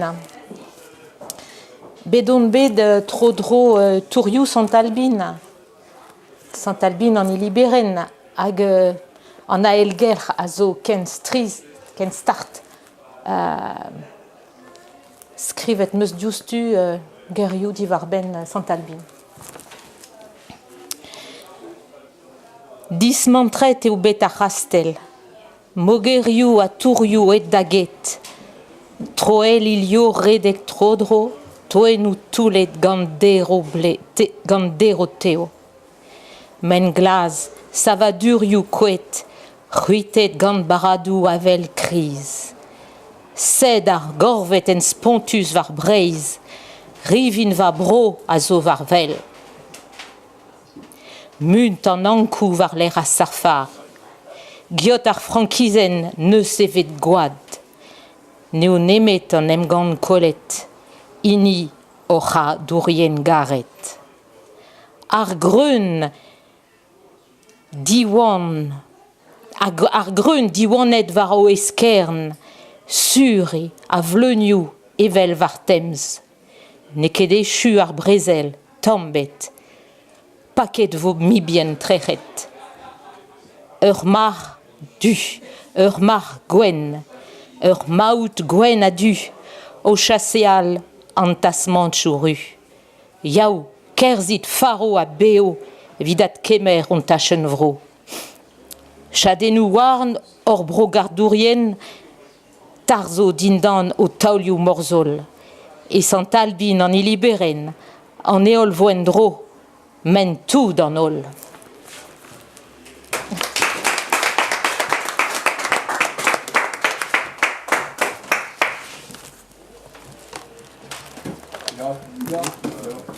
Albin. Bet on bet tro-dro tourioù Sant-Albin. Sant-Albin an hiliberenn hag an aelgelc'h a zo ken strizh, ken start. Skrivet 'm eus diouzhtu gerioù diwar-benn Sant-Albin. Dismantret eo bet ar c'hastell. Mogerioù ha tourioù aet da get. Troellilio redek tro-dro, toennoù toullet gant derv tev. Maen-glas, savadurioù koad, c'hwitet gant barradoù avel kriz. Sed ar gorvetenn spontus war Breizh, rivin va bro a zo war wel. Munt an Ankou war-lerc'h ar safar. Geot ar frankizenn 'neus evet gwad. N'eo nemet an emgann kollet, hini hor c'hadourien garet. Ar greun diwan ar greun diwanet war o eskern, sur eo a vleunioù evel war temz. N'eo ket echu ar brezel, tamm ebet. Paket 'vo mibien trec'het. Ur marc'h du, ur marc'h gwenn, ur maout gwenn ha du o chaseal an tasmantoù ruz. Yaou, kerzhit faro ha bev evit adkemer hon tachenn-vro. Chadennoù-houarn hor brogardourien Tarzho dindan ho taolioù morzhol. E Sant-Albin an hiliberenn, an heol 'vo en-dro, m'hen tou d'an holl. Ya, ya.